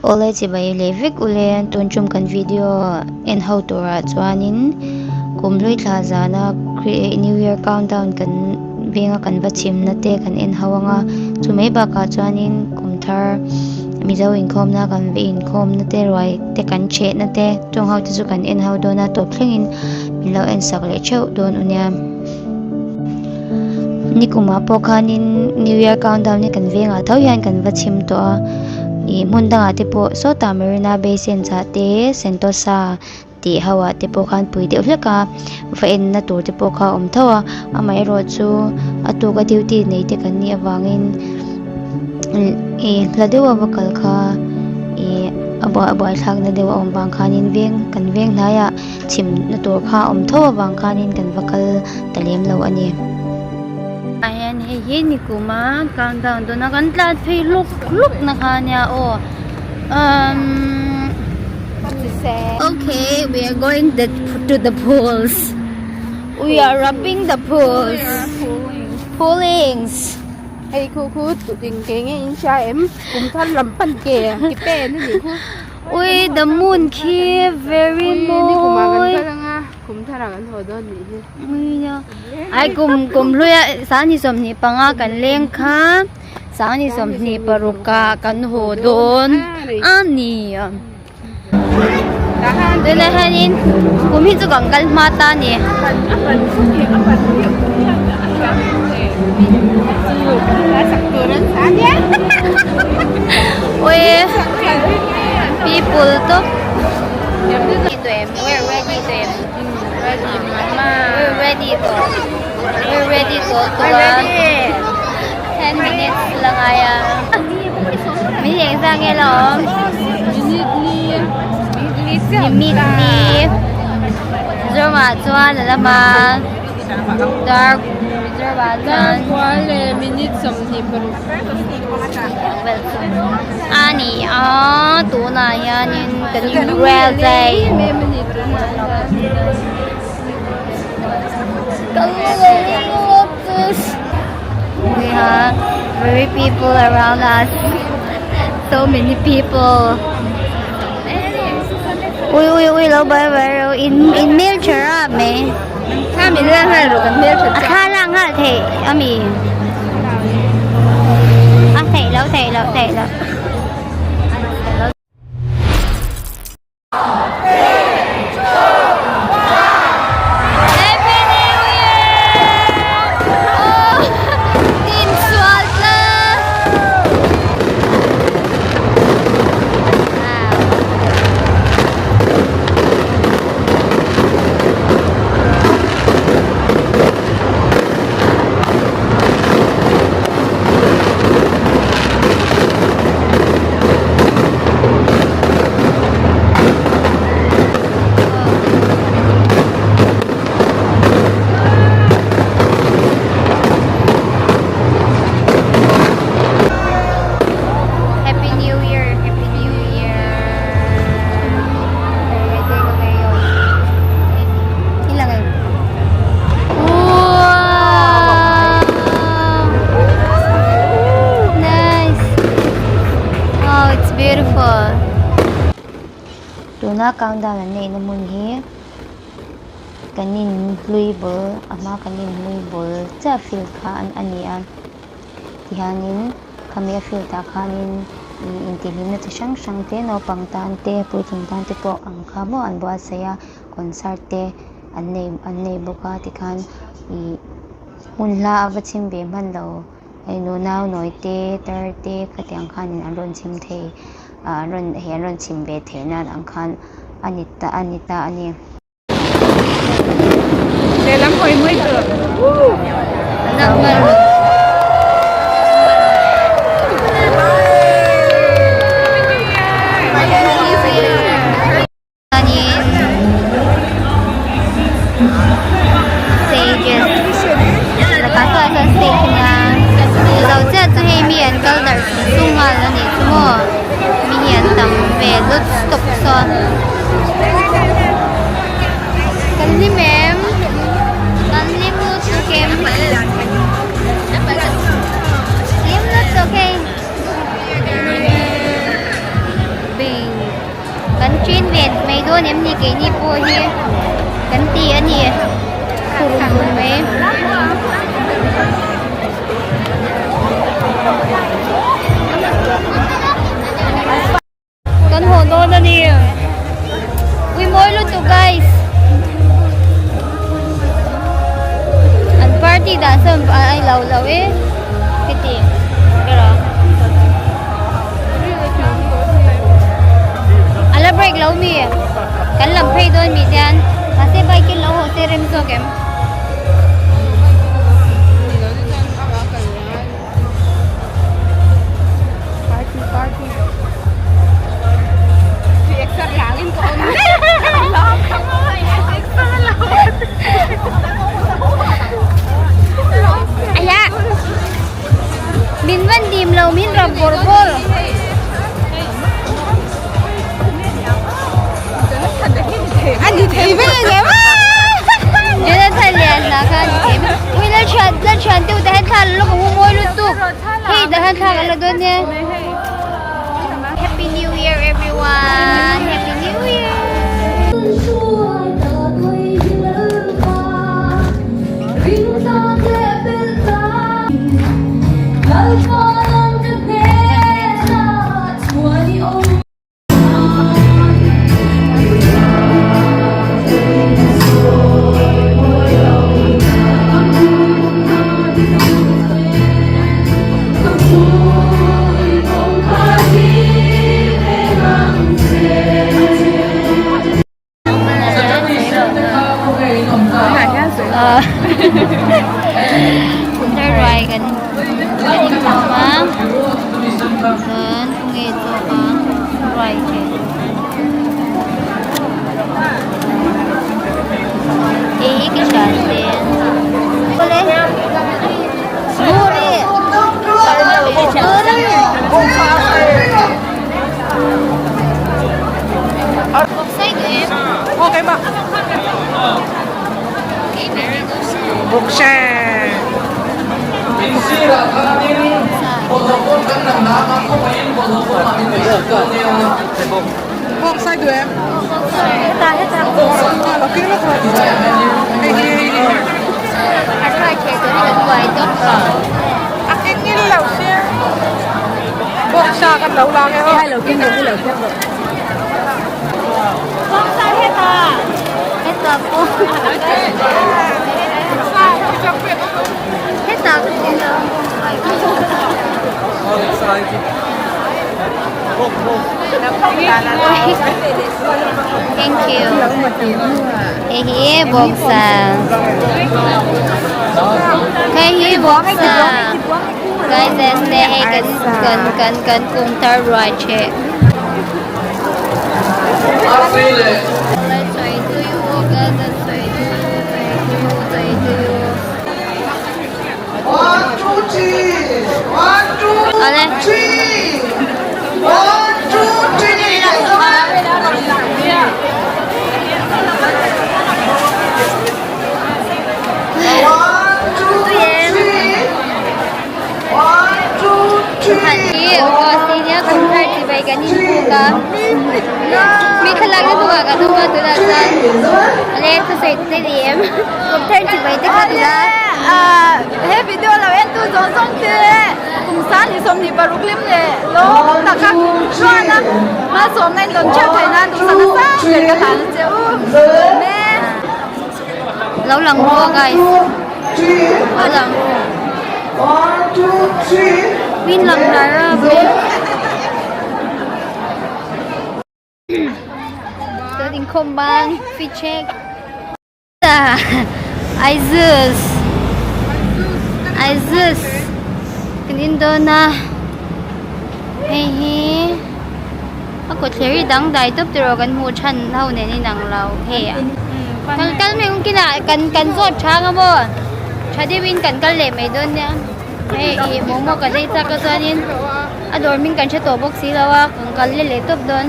Awle chibai leh vek ule tun tum kan video en ho turah chuanin kum hlui thla zana new year countdown kan venga kan va chhimna te kan en ho anga chu mai bakah chuanin kum thar mizo inkhawmna kan va inkhawmna te ruai te kan thehna te chung ho te chu kan en ho dawn a tawp thlengin min lo en sak leh theuh dawn u nia. Nikumah pawh khanin new year countdown hi kan vengah tho hian kan va chhim tawh a ih hmun dangah te pawh sawtah Marina Bay Sands ah te Sentosa tih ho ah te pawh khan pui deuh hlek a va enna tur te pawh kha a awm tho a amaherawh chu a tuka duty nei te kan nih avangin ih hla deuh a va kal kha ih a buaithlak na deuh a awm vang khanin veng kan veng hnaiah. Chhimna tur kha a awm tho avang khanin kan va kal ta lem lo a ni. Ah hian hei hi nikum a countdown dawn a kan tlan phei hluk hluk na kha ania aw umm okay we are going the to the pools we are rubbing the pools poolings hei khu khu eng ke nge in hria em kum thar lam pan ke ke pen a nih khu. Ui the moon khi very mawi ai kum kum hlui a sangni 25 kan leng kha sangni 26 ah kan haw dawn a ni tunah hianin kum hi chu kan kal hma ta a ni. Ui people top we're ready to Ready mama we're ready to we're ready to to 10 minutes lang aya min eng zah nge lo minute ni Mizoramah chuan a lama dark Mizoramah chuan Darkual leh minute 26 a ni a tunah hianin kan in ready we have very people around us so many people ui ui ui lo bai bai ro in in hmeltha rap mai Thla min la nghal rawh kan hmeltha a thla lak nghal theih ami a theih loh theih loh theih loh. Happy New Year! Oh, tin sual tlat. Wow. Happy New Year! Happy New Year! Wow! Nice! Wow, it's beautiful. Tuna countdown an neihna hmun hi kan in hlui bul a hma kan in hlui bul chiah field kha a ni a tihianin khami a field ah khanin ih intihhlimna chi hrang hrang te naupang tan te puitling tan te pawh ang kha maw an buatsaih a concert te an nei an nei bawk a tikhan ih hmun hla a va chhim ve hman lo hei nunau nawi te tar te khatiang khanin an rawn chhim thei ah an rawn hei an rawn chhim ve theih nan ang khan a ni ta a ni ta a ni. Lehlam hawi mai tur. Lo chiah chu hei mi an kal darh sung sung nghal a nih chu maw mi hi an tam ve lut tawp sawn kan hlim em kan hlim lutuk em hlim lutuk hei. Chin ve mai dawn em ni keini pawh hi kan ti a ni khu rum rum mai. Kan haw dawn a ni. Ui mawi lutuk guys. An party dah sawn a lo lo e. Khiti ber a. A la break lo mi. Kan lam phei dawn mi chuan mahse bike in lo haw se rem zawk em. Party party. Aya. Min van dim lo min rap bawr bawr. Ani thei ve le. Jonathan lian na kha ni thei mai. Ui la thian la thian deuh tah hian thla la lawk ang u mawi lutuk. Hei tah hian thla kan la dawn nia. Happy New Year everyone. Happy New Year. Ruai kan kan inkhawm a chuan khawnge chaw kha ruai ṭheh hei hi ka hriat te awle Nguri Nguri. Thank you. Hei hi bawksa. Hei hi bawksa. Guys, este hei kan kan kan kan kum thar ruai che. Awle. Hi August nia kum thar chibai kan inbuk a mi thlalak na hnungah kan awm a tunah chuan awle thusawi te ni em kum thar chibai te kha tuna He video lo en tu zawng zawng te kum sang ni 26 lim leh lawm tak a chuan a malsawmna in rawn chhiat theih nan duhsak a sang ber ka hlan a che u Amen. Lo lang ru a guys lo lang ru min lang lar a Chuan inkhawm bang fit check Aizus Aizus kan in dawn a hei hi a kawtthler hi dangdai tawp tiraw kan hmuh than ho nen in ang lo hei a kal kal mai ang kinah kan kan zawt tha ang a maw tha deuhin kan kal leh mai dawn nia hei ih momo kan ei chak a chuanin a dawr hming kan hre tawh bawk si lo a kan kal leh leh tawp dawn.